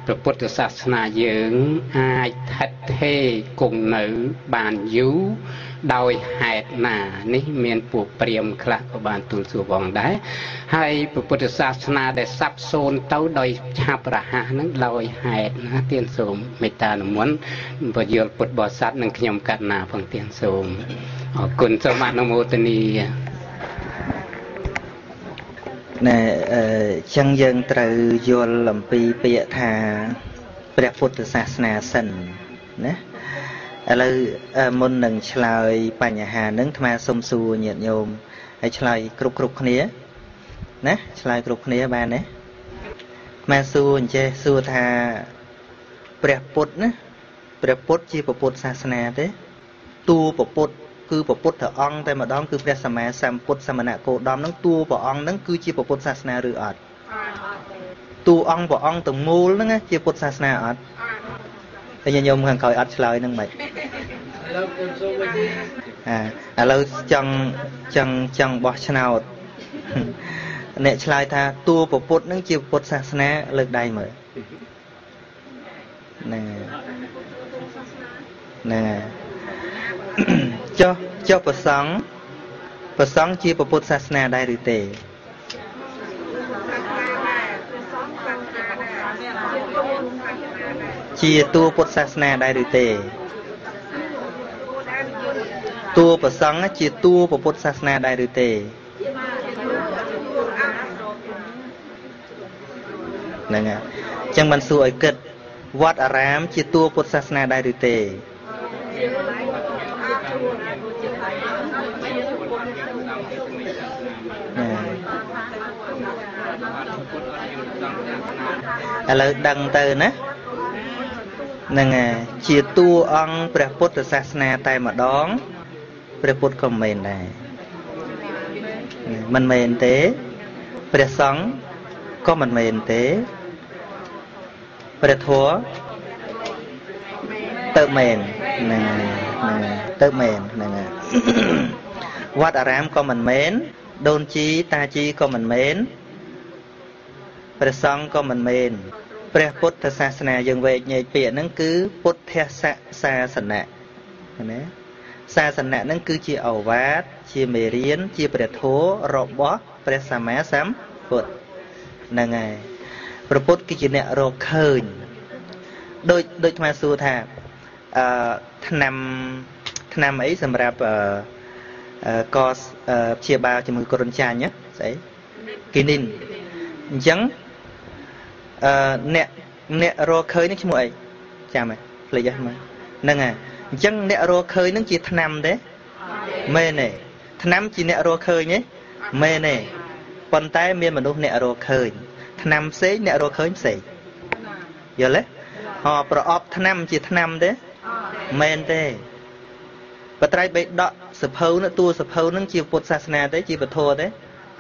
ព្រះពុទ្ធសាសនាយើងអាចថិតថេរគង់នៅបានយូរដោយហេតុណានេះមានពួកព្រាហ្មណ៍ខ្លះក៏បានទូលសួរផងដែរហើយព្រះពុទ្ធសាសនាដែលសាបសូន្យទៅដោយឆាប់រហ័សហ្នឹងដោយហេតុណាទានសូមមេត្តានិមន្តពយល់ពុទ្ធបរិស័ទនិងខ្ញុំកណ្ណាផងទានសូមអរគុណសូមអនុមោទនាណែអញ្ចឹងយើងត្រូវយល់អំពីពាក្យថាព្រះពុទ្ធសាសនាសិនណាឥឡូវមុននឹងឆ្លើយបញ្ហានឹងអាត្មាសុំសួរញាតិញោមហើយឆ្លើយគ្រប់គ្នាណាឆ្លើយគ្រប់គ្នាបានទេអាត្មាសួរអញ្ចេះសួរថាព្រះពុទ្ធណាព្រះពុទ្ធជាពុទ្ធសាសនាទេតួពុទ្ធគឺព្រះពុទ្ធអង្គតែម្ដងគឺព្រះសម្មាសម្ពុទ្ធសមណគោតមនឹងតួព្រះអង្គនឹងគឺជាពុទ្ធសាសនាឬអត់តួអង្គព្រះអង្គទាំងមូលហ្នឹងជាពុទ្ធសាសនាអត់តែញោមខាងក្រោយអត់ឆ្លើយហ្នឹងមិនឥឡូវចង់បោះឆ្នោតអ្នកឆ្លើយថាតួពុទ្ធហ្នឹងជាពុទ្ធសាសនាលើកដៃមើលហ្នឹងហ្នឹងចុះប្រសង់ជាពុទ្ធសាសនាដែរឬទេជាតួពុទ្ធសាសនាដែរឬទេតួប្រសង់ជាតួពុទ្ធសាសនាដែរឬទេហ្នឹងហើយអញ្ចឹងមិនសួរឲ្យគិតវត្តអារាមជាតួពុទ្ធសាសនាដែរឬទេឥឡូវដឹងទៅណាហ្នឹងហើយជាតួអង្គព្រះពុទ្ធសាសនាតែម្ដងព្រះពុទ្ធក៏មិនមែនដែរមិនមែនទេព្រះសង្ឃក៏មិនមែនទេព្រះធម៌ទៅមែនហ្នឹងហើយទៅមែនហ្នឹងហើយវត្តអារាមក៏មិនមែនដូនជីតាជីក៏មិនមែនព្រះសង្ឃក៏មិនមែនព្រះពុទ្ធសាសនាយើងវែកញែកពាក្យហ្នឹងគឺពុទ្ធសាសនៈណាសាសនៈហ្នឹងគឺជាឱវាទជាមេរៀនជាព្រះធម៌របស់ព្រះសម្មាសម្ពុទ្ធហ្នឹងហើយព្រះពុទ្ធគឺជាអ្នករកឃើញដូចអាត្មាសួរថាអឺថ្នាំអីសម្រាប់កព្យាបាលជំងឺគ្រុនចាញ់ស្អីគីនីនអញ្ចឹងអ្នករកឃើញនឹងឈ្មោះអីចាំហ៎ភ្លេចហ៎មើលហ្នឹងហើយអញ្ចឹងអ្នករកឃើញនឹងជាថ្នាំទេមែនទេថ្នាំជាអ្នករកឃើញទេមែនទេប៉ុន្តែមានមនុស្សអ្នករកឃើញថ្នាំផ្សេងអ្នករកឃើញផ្សេងយល់ទេហ៎ប្រអប់ថ្នាំជាថ្នាំទេមែនទេបត្រៃបិដកសភៅនោះតួសភៅនឹងជាពុទ្ធសាសនាទេជាពធទេ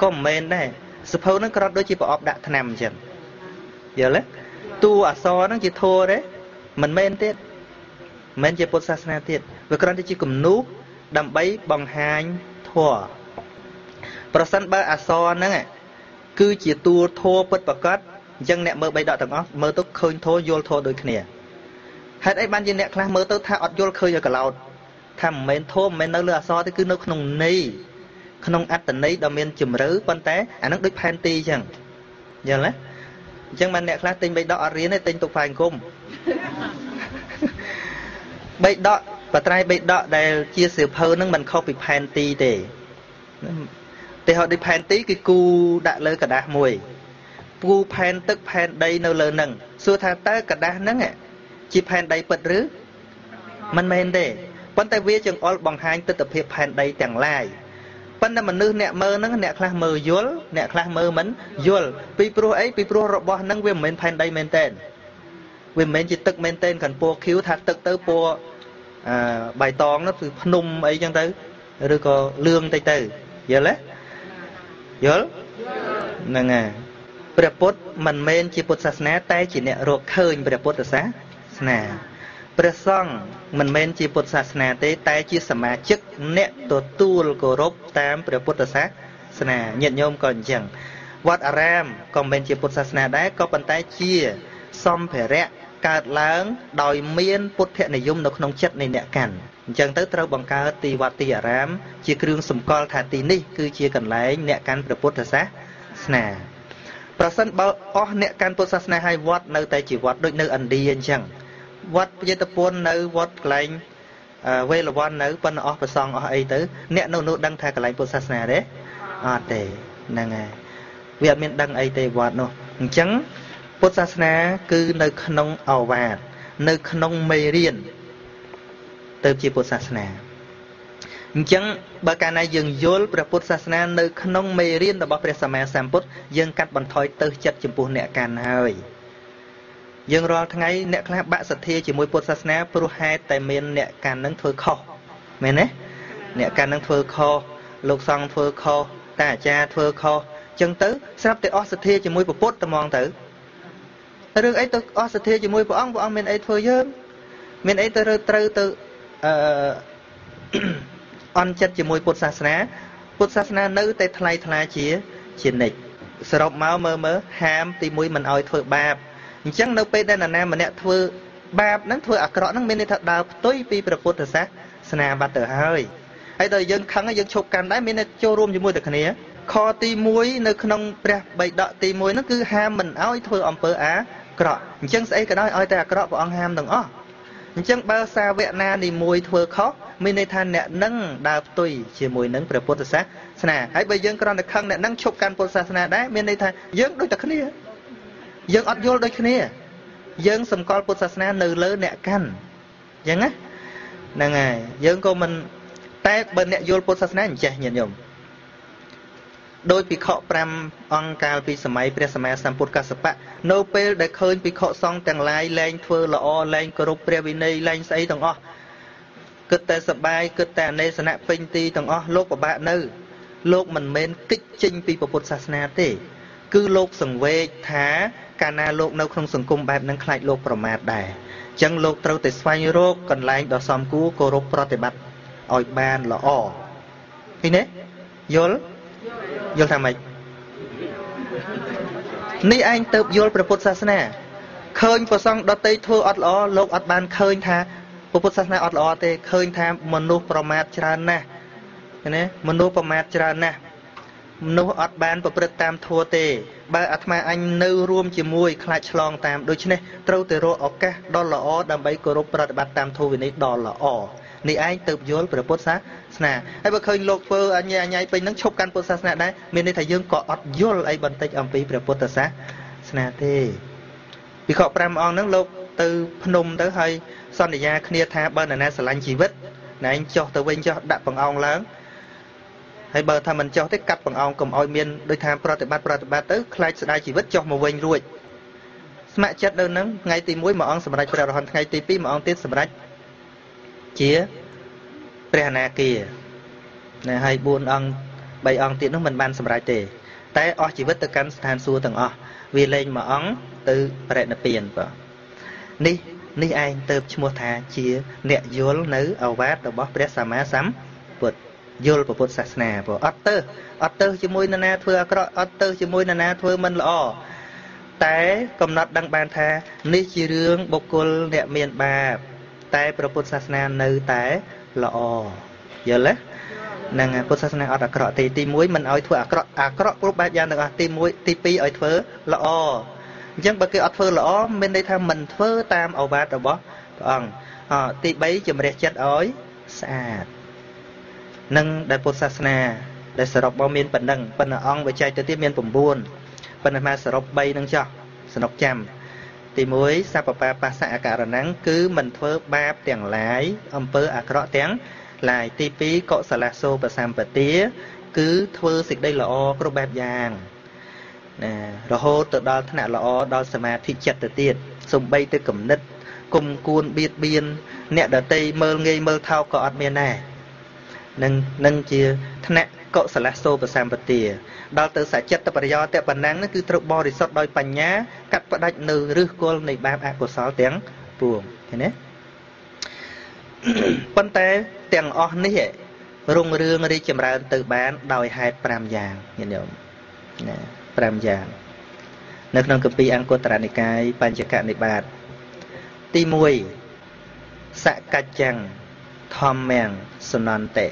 ក៏មិនមែនដែរសភៅនឹងក្រត់ដូចជាប្រអប់ដាក់ថ្នាំអញ្ចឹងយល់ទេតួអក្សរហ្នឹងជាធម៌ទេមិនមែនទេមិនជាពុទ្ធសាសនាទៀតវាគ្រាន់តែជាគំនូសដើម្បីបង្ហាញធម៌ប្រសិនបើអក្សរហ្នឹងគឺជាតួធម៌ពិតប្រាកដអញ្ចឹងអ្នកមើលបីដកទាំងអស់មើលទៅឃើញធម៌យល់ធម៌ដូចគ្នាហេតុអីបានជាអ្នកខ្លះមើលទៅថាអត់យល់ឃើញឲ្យកឡោតថាមិនមែនធម៌មិនមែននៅលើអក្សរទេគឺនៅក្នុងន័យក្នុងអត្តន័យដ៏មានជំរឿប៉ុន្តែអាហ្នឹងដូចផែនទីអញ្ចឹងយល់ទេអញ្ចឹងបានអ្នកខ្លះទិញបីដកអត់រៀនទេទិញទុកផ្លែអង្គមបីដកបត្រៃបីដកដែលជាសៀវភៅហ្នឹងមិនខុសពីផែនទីទេទេហោដូចផែនទីគឺគូដាក់លើក្រដាសមួយគូផែនទឹកផែនដីនៅលើហ្នឹងសួរថាតើក្រដាសហ្នឹងជាផែនដីពិតឬមិនមែនទេប៉ុន្តែវាចង្អុលបង្ហាញទិដ្ឋភាពផែនដីទាំងឡាយប៉ុន្តែមនុស្សអ្នកមើលហ្នឹងអ្នកខ្លះមើលយល់អ្នកខ្លះមើលមិនយល់ពីព្រោះអីពីព្រោះរបស់ហ្នឹងវាមិនមែនផែនដីមែនទេវាមិនមែនជាទឹកមែនទេកាន់ពណ៌ខៀវថាទឹកទៅពណ៌បៃតងនោះគឺភ្នំអីចឹងទៅឬក៏លឿងតិចទៅយល់ទេយល់ហ្នឹងហើយព្រះពុទ្ធមិនមែនជាពុទ្ធសាសនាតែជាអ្នករកឃើញព្រះពុទ្ធសាសនាព្រះសង្ឃមិនមែនជាពុទ្ធសាសនាទេតែជាសមាជិកអ្នកទទួលគោរពតាមព្រះពុទ្ធសាសនាញាតិញោមក៏អញ្ចឹងវត្តអារាមក៏មិនមែនជាពុទ្ធសាសនាដែរក៏ប៉ុន្តែជា សម្ភារៈកើតឡើងដោយមានពុទ្ធនិយមនៅក្នុងចិត្តនៃអ្នកកាន់អញ្ចឹងទៅត្រូវបង្កើតទីវត្តទីអារាមជាគ្រឿងសម្គាល់ថាទីនេះគឺជាកន្លែងអ្នកកាន់ព្រះពុទ្ធសាសនាប្រសិនបើអស់អ្នកកាន់ពុទ្ធសាសនាហើយវត្តនៅតែជាវត្តដូចនៅឥណ្ឌាអញ្ចឹងវត្តព្រះយេតពន្ធនៅវត្តកន្លែងវេលវ័ននៅប៉ុន្តែអស់ប្រសងអស់អីទៅអ្នកនៅនោះដឹងថាកន្លែងពុទ្ធសាសនាទេអត់ទេហ្នឹងហើយវាអត់មានដឹងអីទេវត្តនោះអញ្ចឹងពុទ្ធសាសនាគឺនៅក្នុងឱវាទនៅក្នុងមេរៀនទៅជាពុទ្ធសាសនាអញ្ចឹងបើកាលណាយើងយល់ព្រះពុទ្ធសាសនានៅក្នុងមេរៀនរបស់ព្រះសម្មាសម្ពុទ្ធយើងកាត់បន្ថយទើសចិត្តចំពោះអ្នកកាន់ហើយយើងរាល់ថ្ងៃអ្នកខ្លះបាក់សទ្ធាជាមួយពុទ្ធសាសនាព្រោះហេតុតែមានអ្នកកាន់នឹងធ្វើខុសមែនទេអ្នកកាន់នឹងធ្វើខុសលោកសង្ឃធ្វើខុសតាអាចារ្យធ្វើខុសអញ្ចឹងទៅស្រាប់តែអស់សទ្ធាជាមួយព្រះពុទ្ធតែហ្មងទៅរឿងអីទៅអស់សទ្ធាជាមួយព្រះអង្គព្រះអង្គមានអីធ្វើយើងមានអីទៅត្រូវទៅអន់ចិត្តជាមួយពុទ្ធសាសនាពុទ្ធសាសនានៅតែថ្លៃថ្លាជានិច្ចសរុបមកមើលហាមទី1មិនឲ្យធ្វើបាបអញ្ចឹងនៅពេលដែលនរណាម្នាក់ធ្វើបាបហ្នឹងធ្វើអាក្រក់ហ្នឹងមានន័យថាដើរផ្ទុយពីព្រះពុទ្ធសាសនាបាត់ទៅហើយហើយដល់យើងខឹងយើងឈប់កាន់ដែរមានន័យចូលរួមជាមួយតែគ្នាខទី1នៅក្នុងព្រះបិដកទី1ហ្នឹងគឺហាមមិនឲ្យធ្វើអំពើអាក្រក់អញ្ចឹងស្អីក៏ដោយឲ្យតែអាក្រក់ព្រះអង្គហាមទាំងអស់អញ្ចឹងបើសាវកណានីមួយធ្វើខុសមានន័យថាអ្នកនឹងដើរផ្ទុយជាមួយនឹងព្រះពុទ្ធសាសនាហើយបើយើងគ្រាន់តែខឹងអ្នកនឹងឈប់កាន់ពុទ្ធសាសនាដែរមានន័យថាយើងដូចតែគ្នាយើងអត់យល់ដូចគ្នាយើងសម្គាល់ពុទ្ធសាសនានៅលើអ្នកកាន់អញ្ចឹងណាហ្នឹងហើយយើងក៏មិនតែបើអ្នកយល់ពុទ្ធសាសនាអញ្ចេះញាតិញោមដោយភិក្ខុ5អង្គកាលពីសម័យព្រះសម្មាសម្ពុទ្ធកស្សបៈនៅពេលដែលឃើញភិក្ខុសង្ឃទាំងឡាយលែងធ្វើល្អលែងគោរពព្រះវិន័យលែងស្អីទាំងអស់គិតតែសបាយគិតតែអនេសនៈពេញទីទាំងអស់លោកពិបាកនៅលោកមិនមែនគិតចេញពីពុទ្ធសាសនាទេគឺលោកសង្វេគថាកាលណាលោកនៅក្នុងសង្គមបែបហ្នឹងខ្លាចលោកប្រមាថដែរអញ្ចឹងលោកត្រូវតែស្វែងរកកន្លែងដ៏សមគួរគោរពប្រតិបត្តិឲ្យបានល្អឃើញទេយល់យល់ថាម៉េចនេះឯងទៅយល់ព្រះពុទ្ធសាសនាឃើញព្រះសង្ឃដទៃធ្វើអត់ល្អលោកអត់បានឃើញថាព្រះពុទ្ធសាសនាអត់ល្អទេឃើញថាមនុស្សប្រមាថច្រើនណាស់ណាមនុស្សប្រមាថច្រើនណាស់មនុស្សអត់បានប្រព្រឹត្តតាមធម៌ទេបើអាត្មាអញនៅរួមជាមួយខ្លាចឆ្លងតាមដូច្នេះត្រូវតែរកឱកាសដ៏ល្អដើម្បីគោរពប្រតិបត្តិតាមធម៌វិន័យដ៏ល្អនេះឯងទៅយល់ព្រះពុទ្ធសាសនាហើយបើឃើញលោកធ្វើអញ្ញាញ៉ៃពេញហ្នឹងឈប់កាន់ពុទ្ធសាសនាដែរមានន័យថាយើងក៏អត់យល់អីបន្តិចអំពីព្រះពុទ្ធសាសនាទេភិក្ខុ5អង្គហ្នឹងលោកទៅភ្នំទៅហើយសន្យាគ្នាថាបើនរណាស្រឡាញ់ជីវិតណែឯងចុះទៅវិញចុះដាក់បង្អោងឡើងហើយបើថាមិនចុះទេកាត់បង្អោងកុំឲ្យមានដូចថាប្រតិបត្តិទៅខ្លាចស្ដាយជីវិតចុះមកវិញរួចស្ម័គ្រចិត្តនៅហ្នឹងថ្ងៃទី1មួយអង្គសម្រេចព្រះអរហន្តថ្ងៃទី2មួយអង្គទៀតសម្រេចជាព្រះអនាគាណាហើយ4អង្គ3អង្គទៀតនោះមិនបានសម្រេចទេតែអស់ជីវិតទៅកាន់ស្ថានសួគ៌ទាំងអស់វាលែងមួយអង្គទៅបរិនិព្វានបាទនេះឯងទៅឈ្មោះថាជាអ្នកយល់នៅឱវាទរបស់ព្រះសម្មាសម្ពុទ្ធយល់ពុទ្ធសាសនាព្រោះអត់ទៅជាមួយនរណាធ្វើអាក្រក់អត់ទៅជាមួយនរណាធ្វើមិនល្អតែកំណត់ដឹងបានថានេះជារឿងបុគ្គលអ្នកមានបាបតែព្រះពុទ្ធសាសនានៅតែល្អយល់ទេហ្នឹងពុទ្ធសាសនាអត់អាក្រក់ទេទី1មិនឲ្យធ្វើអាក្រក់អាក្រក់គ្រប់បែបយ៉ាងទាំងអស់ទី1ទី2ឲ្យធ្វើល្អអញ្ចឹងបើគេអត់ធ្វើល្អមានន័យថាមិនធ្វើតាមឱវាទរបស់ព្រះអង្គទី3ជំរះចិត្តឲ្យស្អាតនឹងដែលពុទ្ធសាសនាដែលសរុបមកមានប៉ុណ្ណឹងប៉ុន្តែអង្គវិច័យទៅទៀតមាន9ប៉ុន្តែមកសរុប3នឹងចោះសនុកចាំទី1សัพពបាសៈអករណੰគឺមិនធ្វើបាបទាំងឡាយអំពើអាក្រក់ទាំងឡាយទី2កុសលសូបសម្បទាគឺធ្វើសេចក្តីល្អគ្រប់បែបយ៉ាងណារហូតទៅដល់ថ្នាក់ល្អដល់សមាធិចិត្តទៅទៀតសំបីទៅគំនិតគុំគួនបៀតបៀនអ្នកដតីមើលងាយមើលថោកក៏អត់មានដែរនឹងជាថ្នាក់កុសលសូបសម្បទាដល់ទៅសច្ចត្តបរិយោតបណ្ណੰហ្នឹងគឺត្រូវបរិសុទ្ធដោយបញ្ញាកាត់ផ្ដាច់នៅឫសគល់នៃបាបអកុសលទាំងពួងឃើញទេប៉ុន្តែទាំងអស់នេះរុងរឿងរីកចម្រើនទៅបានដោយហេតុ5យ៉ាងញាតិញោមណា5យ៉ាង នៅក្នុងគម្ពីរអង្គតរនិកាយបញ្ចកនិបាតទី1សកច្ចੰធម្មំសនន្តិ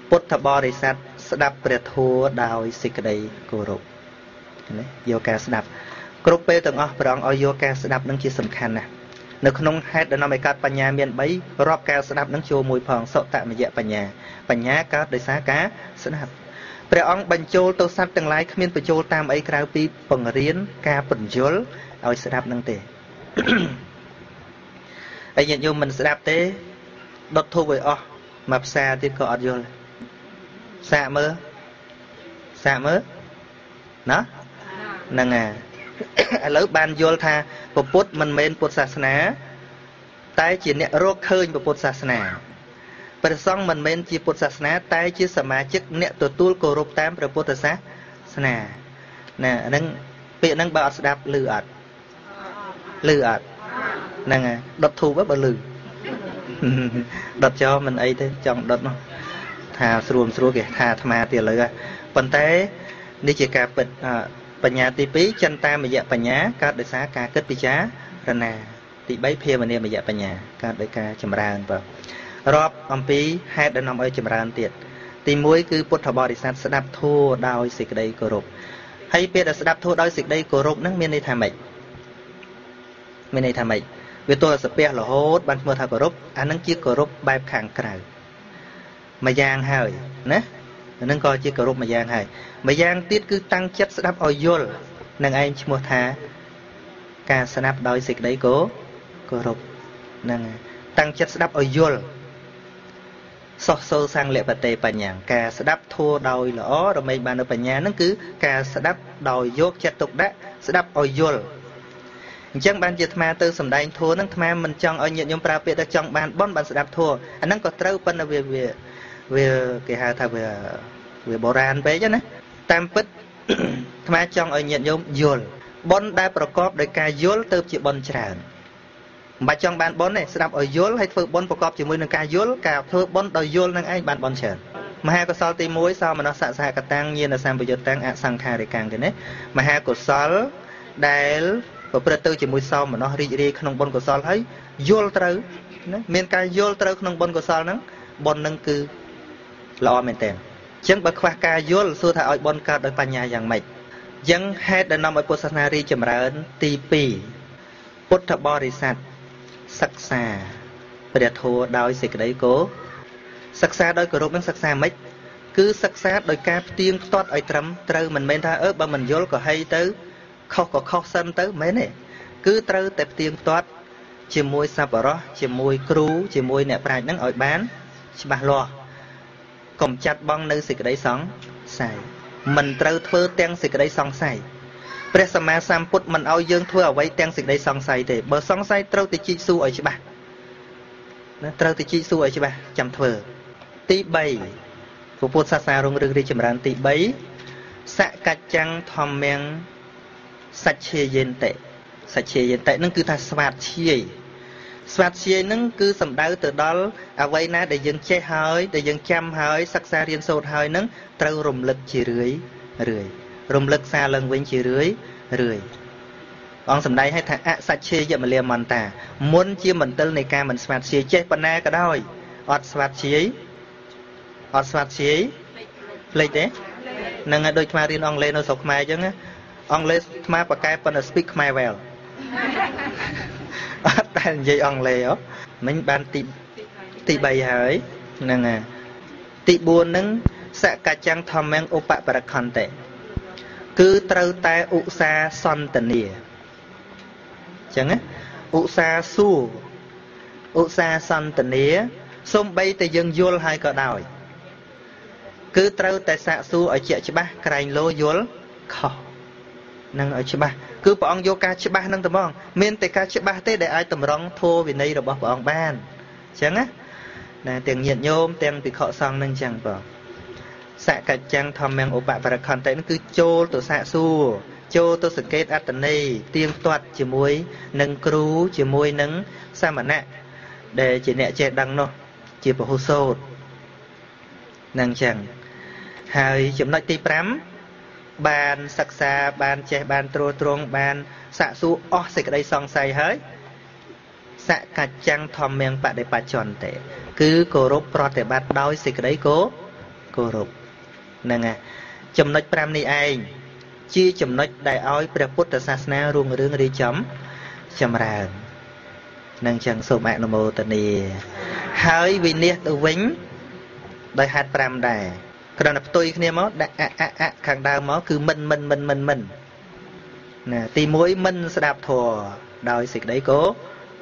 ពុទ្ធបរិស័ទស្ដាប់ព្រះធម៌ដោយសេចក្តីគោរពណាយកការស្ដាប់គ្រប់ពេលទាំងអស់ព្រះអង្គឲ្យយកការស្ដាប់នឹងជាសំខាន់ណាស់នៅក្នុងហេតុដែលនាំឲ្យកើតបញ្ញាមាន3រាប់ការស្ដាប់នឹងចូលមួយផងសុតមយបញ្ញាបញ្ញាកើតដោយសារការស្ដាប់ព្រះអង្គបញ្ចូលទៅសត្វទាំងឡាយគ្មានបញ្ចូលតាមអីក្រៅពីបង្រៀនការពន្យល់ឲ្យស្ដាប់នឹងទេហើយញាតិញោមមិនស្ដាប់ទេដុតធូបឲ្យអស់មួយផ្សារទៀតក៏អត់យល់សាកមើលសាកមើលណាហ្នឹងហើយឥឡូវបានយល់ថាពុទ្ធមិនមែនពុទ្ធសាសនាតែជាអ្នករកឃើញពុទ្ធសាសនាព្រះសង្ឃមិនមែនជាពុទ្ធសាសនាតែជាសមាជិកអ្នកទទួលគោរពតាមព្រះពុទ្ធសាសនាណាហ្នឹងពាក្យហ្នឹងបើអត់ស្ដាប់ឮអត់ឮអត់ហ្នឹងហើយដុតធូបបើឮដុតចោលមិនអីទេចង់ដុតនោះថាស្រួលស្រួលគេថាអាត្មាទៀតលើប៉ុន្តែនេះជាការពិតបញ្ញាទី2ចិន្តាមយបញ្ញាកើតដោយសារការគិតពិចារណាទី3ភាវនាមយបញ្ញាកើតដោយការចម្រើនបើរាប់អំពីហេតុដែលនាំឲ្យចម្រើនទៀតទី1គឺពុទ្ធបរិស័ទស្ដាប់ធម៌ដោយសេចក្តីគោរពហើយពេលដែលស្ដាប់ធម៌ដោយសេចក្តីគោរពហ្នឹងមានន័យថាម៉េចមានន័យថាម៉េចវាទល់តែស្ពះរហូតបានឈ្មោះថាគោរពអាហ្នឹងជាគោរពបែបខាងក្រៅមួយយ៉ាងហើយណាអាហ្នឹងក៏ជាគោរពមួយយ៉ាងហើយមួយយ៉ាងទៀតគឺតាំងចិត្តស្ដាប់ឲ្យយល់នឹងឯងឈ្មោះថាការស្ដាប់ដោយសេចក្តីគោរពហ្នឹងតាំងចិត្តស្ដាប់ឲ្យយល់សោះសូសង្លបតេបញ្ញាការស្ដាប់ធัวដោយល្អរមែងបាននៅបញ្ញាហ្នឹងគឺការស្ដាប់ដោយយកចិត្តទុកដាក់ស្ដាប់ឲ្យយល់អញ្ចឹងបានជាអាត្មាទៅសំដែងធัวហ្នឹងអាត្មាមិនចង់ឲ្យញាតិញោមប្រើពាក្យថាចង់បានបុណ្យបានស្ដាប់ធัวអាហ្នឹងក៏ត្រូវប៉ុន្តែវាគេហៅថាវាបុរាណពេកណាតាមពិតអាត្មាចង់ឲ្យញាតិញោមយល់បុណ្យដែលប្រកបដោយការយល់ទៅជាបុណ្យច្រើនមិនបាច់ចង់បានបុណ្យទេស្ដាប់ឲ្យយល់ហើយធ្វើបុណ្យប្រកបជាមួយនឹងការយល់ការធ្វើបុណ្យដោយយល់នឹងឯងបានបុណ្យច្រើនមហាកុសលទី1សោមនស្សសហកតាំងញាណសម្បយុតាំងអសង្ខារិកាំងទេណាមហាកុសលដែលប្រព្រឹត្តទៅជាមួយសោមនស្សរីករាយក្នុងបុណ្យកុសលហើយយល់ត្រូវណាមានការយល់ត្រូវក្នុងបុណ្យកុសលហ្នឹងបុណ្យហ្នឹងគឺល្អមែនទែនអញ្ចឹងបើខ្វះការយល់សួរថាឲ្យបុណ្យកើតដោយបញ្ញាយ៉ាងម៉េចអញ្ចឹងហេតុដែលនាំឲ្យពុទ្ធសាសនារីកចម្រើនទី2ពុទ្ធបរិស័ទសិក្សាព្រះធម៌ដោយសេចក្តីគោសិក្សាដោយគោរពនឹងសិក្សាម៉េចគឺសិក្សាដោយការផ្ទៀងផ្ទាត់ឲ្យត្រឹមត្រូវមិនមែនថាបើមិនយល់ក៏ហីទៅខុសក៏ខុសសិនទៅមែនទេគឺត្រូវតែផ្ទៀងផ្ទាត់ជាមួយសប្បុរសជាមួយគ្រូជាមួយអ្នកប្រាជ្ញនឹងឲ្យបានច្បាស់លាស់កុំចាត់បងនៅសេចក្តីសង្ស័យមិនត្រូវធ្វើទាំងសេចក្តីសង្ស័យព្រះសម្មាសម្ពុទ្ធមិនឲ្យយើងធ្វើអ្វីទាំងសេចក្តីសង្ស័យទេបើសង្ស័យត្រូវតែជីកសួរឲ្យច្បាស់ណាត្រូវតែជីកសួរឲ្យច្បាស់ចាំធ្វើទី3ពុទ្ធសាសនារុងរឿងរីកចម្រើនទី3សកច្ចੰធម្មំសច្ឆាយន្តិសច្ឆាយន្តិនឹងគឺថាស្វាតឈាយស្វាតឈាយនឹងគឺសំដៅទៅដល់អ្វីណាដែលយើងចេះហើយដែលយើងចាំហើយសិក្សារៀនសូត្រហើយនឹងត្រូវរំលឹកជារឿយរឿយរំលឹកសារឡើងវិញជារឿយរឿយអង្គសម្ដែងឲ្យថាអសច្ឆេយមលាមន្តាមុនជាមន្ទិលនៃការមិនស្វាតឈាយចេះប៉ុណ្ណាក៏ដោយអត់ស្វាតឈាយអត់ស្វាតឈាយភ្លេចទេហ្នឹងហើយដូចអាត្មារៀនអង់គ្លេសនៅស្រុកខ្មែរអញ្ចឹងអង់គ្លេសអាត្មាប្រកែប៉ុន្តែ speak ខ្មែរ well អត់តែនិយាយអង់គ្លេសហ៎មិញបានទី3ហើយហ្នឹងហើយទី4ហ្នឹងសកច្ចੰធម្មំឧបបរខន្តិគឺត្រូវតែឧស្សាហ៍សន្តានាអញ្ចឹងណាឧស្សាហ៍សួរឧស្សាហ៍សន្តានាសូម្បីតែយើងយល់ហើយក៏ដោយគឺត្រូវតែសាកសួរឲ្យជាក់ច្បាស់ក្រែងលោយល់ខុសនឹងឲ្យច្បាស់គឺព្រះអង្គយកការច្បាស់នឹងតែហ្មងមានតែការច្បាស់ទេដែលអាចតម្រង់ធម៌វិន័យរបស់ព្រះអង្គបានអញ្ចឹងណាណាទាំងញាតិញោមទាំងភិក្ខុសង្ឃនឹងអញ្ចឹងបងសកច្ចੰធម្មំឧបបរខន្តិនឹងគឺចូលទៅសាកសួរចូលទៅសង្កេតអត្តន័យទៀងទាត់ជាមួយនឹងគ្រូជាមួយនឹងសមណៈដែលជាអ្នកចេះដឹងនោះជាពហុសោតនឹងអញ្ចឹងហើយចំណុចទី5 បានសិក្សាបានចេះបានត្រួតត្រងបានសាកសួរអស់សេចក្តីសង្ស័យហើយសកច្ចំធម្មំបដិបច្ចន្តិគឺគោរពប្រតិបត្តិដោយសេចក្តីគោរពហ្នឹងហើយចំណុច5នេះឯងជាចំណុចដែលឲ្យព្រះពុទ្ធសាសនារុងរឿងរីចំចម្រើននឹងចឹងសូមអនុមោទនាហើយវិនិច្ឆ័យទៅវិញដោយហេតុ5ដែរគ្រាន់តែផ្ទុយគ្នាមកដាក់អអអខាងដើមមកគឺមិនមិនមិនមិនមិនណាទី1មិនស្ដាប់ធម៌ដោយសេចក្តីគោ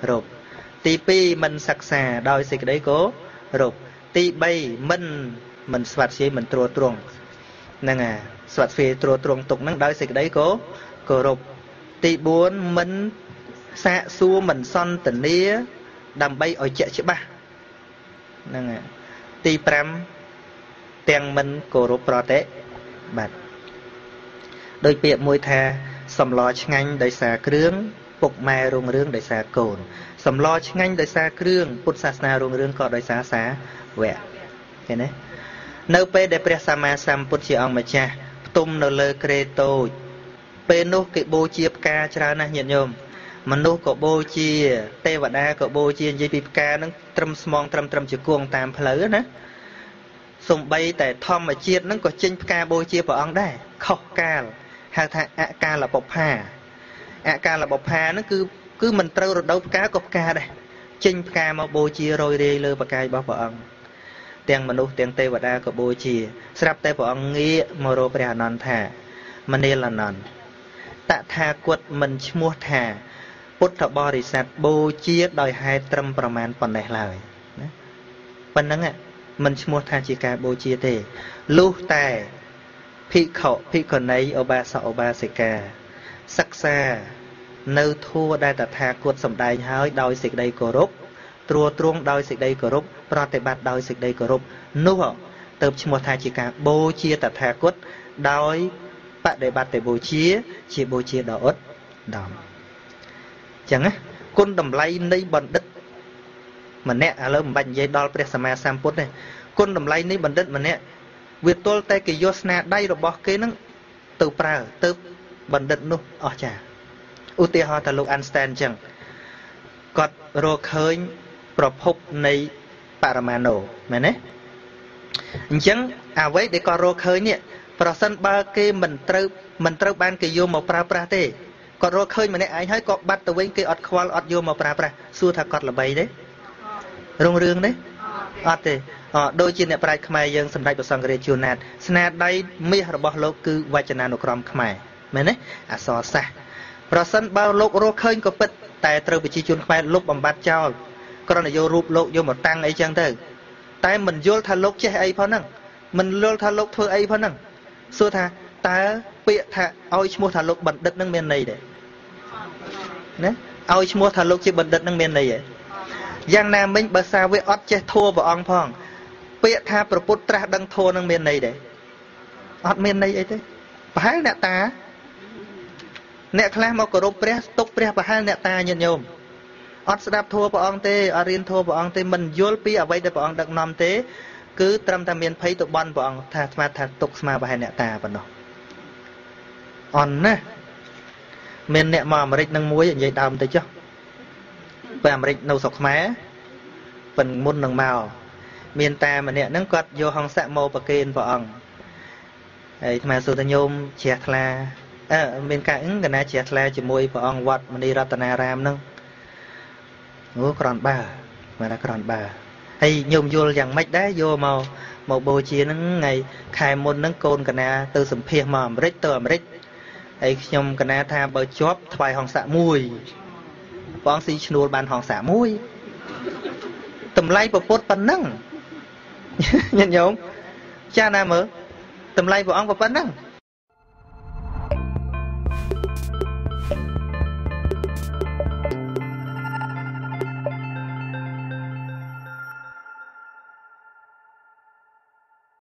រពទី2មិនសិក្សាដោយសេចក្តីគោរពទី3មិនស្វាត់ស្យាយមិនត្រួតត្រងហ្នឹងហើយស្វាត់ស្វាយត្រួតត្រងទុកហ្នឹងដោយសេចក្តីគោរពទី4មិនសាកសួរមិនសន្ទនាដើម្បីឲ្យជាក់ច្បាស់ហ្នឹងហើយទី5ទាំងមិនគោរពប្រតិបត្តិដោយពាក្យមួយថាសម្លឆ្ងាញ់ដោយសារគ្រឿងពុកម៉ែរុងរឿងដោយសារកូនសម្លឆ្ងាញ់ដោយសារគ្រឿងពុទ្ធសាសនារុងរឿងក៏ដោយសារសាវកឃើញទេនៅពេលដែលព្រះសម្មាសម្ពុទ្ធជាអង្គម្ចាស់ផ្ទុំនៅលើគ្រែតូចពេលនោះគេបូជាផ្កាច្រើនណាស់ញាតិញោមមនុស្សក៏បូជាទេវតាក៏បូជានិយាយពីផ្កាហ្នឹងត្រឹមស្មងត្រឹមជាគួងតាមផ្លូវណាសំបីតែធម្មជាតិហ្នឹងក៏ចេញផ្កាបូជាព្រះអង្គដែរខុសកាលហៅថាអកាលបុប្ផាអកាលបុប្ផាហ្នឹងគឺមិនត្រូវរដូវផ្កាក៏ផ្កាដែរចេញផ្កាមកបូជារយរាយលើប្រកាយរបស់ព្រះអង្គទាំងមនុស្សទាំងទេវតាក៏បូជាស្រាប់តែព្រះអង្គងាកមករកព្រះអានន្ទថាមនាលអានន្ទតថាគតមិនឈ្មោះថាពុទ្ធបរិស័ទបូជាដោយហេតុត្រឹមប្រមាណប៉ុណ្ណេះឡើយណាប៉ុណ្ណឹងមិនឈ្មោះថាជាការបូជាទេលុះតែភិក្ខុភិក្ខុនីឧបាសកឧបាសិកាសិក្សានៅធัวដែលតថាគតសម្ដែងហើយដោយសេចក្តីគោរពត្រួតត្រងដោយសេចក្តីគោរពប្រតិបត្តិដោយសេចក្តីគោរពនោះទៅឈ្មោះថាជាការបូជាតថាគតដោយបដិបត្តិបូជាជាបូជាដ៏ឧត្តមចឹងណាគុណតម្លៃនៃបណ្ឌិតម្នាក់ឥឡូវមិនបាច់និយាយដល់ព្រះសម្មាសម្ពុទ្ធទេគុណតម្លៃនៃបណ្ឌិតម្នាក់វាទល់តែគេយកស្នាដៃរបស់គេនឹងទៅប្រើទៅបណ្ឌិតនោះអស្ចារ្យឧទាហរណ៍ថាលោកអានស្តែនចឹងគាត់រកឃើញប្រភពនៃបរមាណូមែនទេអញ្ចឹងអ្វីដែលគាត់រកឃើញនេះប្រសិនបើគេមិនត្រូវបានគេយកមកប្រើប្រាស់ទេគាត់រកឃើញម្នាក់ឯងហើយក៏បាត់ទៅវិញគេអត់ខ្វល់អត់យកមកប្រើប្រាស់សួរថាគាត់ល្បីទេរុងរឿងទេអត់ទេដូចជាអ្នកប្រាជ្ញខ្មែរយើងសម្ដេចព្រះសង្ឃរាជជួនណាតស្នាដៃមាសរបស់លោកគឺវចនានុក្រមខ្មែរមែនទេអក្សរសាស្ត្រប្រសិនបើលោករកឃើញក៏ពិតតែត្រូវប្រជាជនខ្មែរលុបបំបត្តិចោលគ្រាន់តែយករូបលោកយកមកតាំងអីចឹងទៅតែមិនយល់ថាលោកចេះអីផងហ្នឹងមិនយល់ថាលោកធ្វើអីផងហ្នឹងសួរថាតើពាក្យថាឲ្យឈ្មោះថាលោកបណ្ឌិតនឹងមានន័យទេណាឲ្យឈ្មោះថាលោកជាបណ្ឌិតនឹងមានន័យទេយ៉ាងណាមិញបើសាវកអត់ចេះធัวព្រះអង្គផងពាក្យថាព្រះពុទ្ធត្រាស់ដឹងធัวនឹងមានន័យទេអត់មានន័យអីទេប្រហែលអ្នកតាអ្នកខ្លះមកគោរពព្រះទុកព្រះប្រហែលអ្នកតាញាតិញោមអត់ស្ដាប់ធัวព្រះអង្គទេអត់រៀនធัวព្រះអង្គទេមិនយល់ពីអ្វីដែលព្រះអង្គដឹកនាំទេគឺត្រឹមតែមានភ័យទៅបន់ព្រះអង្គថាស្មាថាទុកស្មាប្រហែលអ្នកតាប៉ុណ្ណោះអន់ណាស់មានអ្នកមកអាមេរិកនឹងមួយនិយាយដើមទៅចុះពេលអាមេរិកនៅស្រុកខ្មែរប៉ុនមុននឹងមកមានតាម្នាក់ហ្នឹងគាត់យកហង្សៈមកប្រគេនព្រះអង្គហើយអាត្មាសួរថាញោមជ្រះថ្លាមានការកណាជ្រះថ្លាជាមួយព្រះអង្គវត្តមនីរតនារាមហ្នឹងអូក្រនបើមកថាក្រនបើហើយញោមយល់យ៉ាងម៉េចដែរយកមកបូជាហ្នឹងថ្ងៃខែមុនហ្នឹងកូនកណាទៅសម្ភាសមកអាមេរិកទៅអាមេរិកហើយខ្ញុំកណាថាបើជាប់ថ្វាយហង្សៈមួយបងស៊ីឈ្នួលបានហង្សៈមួយតម្លៃពុទ្ធប៉ុណ្ណឹងញាតិញោមចាណាមើលតម្លៃព្រះអង្គប៉ុណ្ណឹង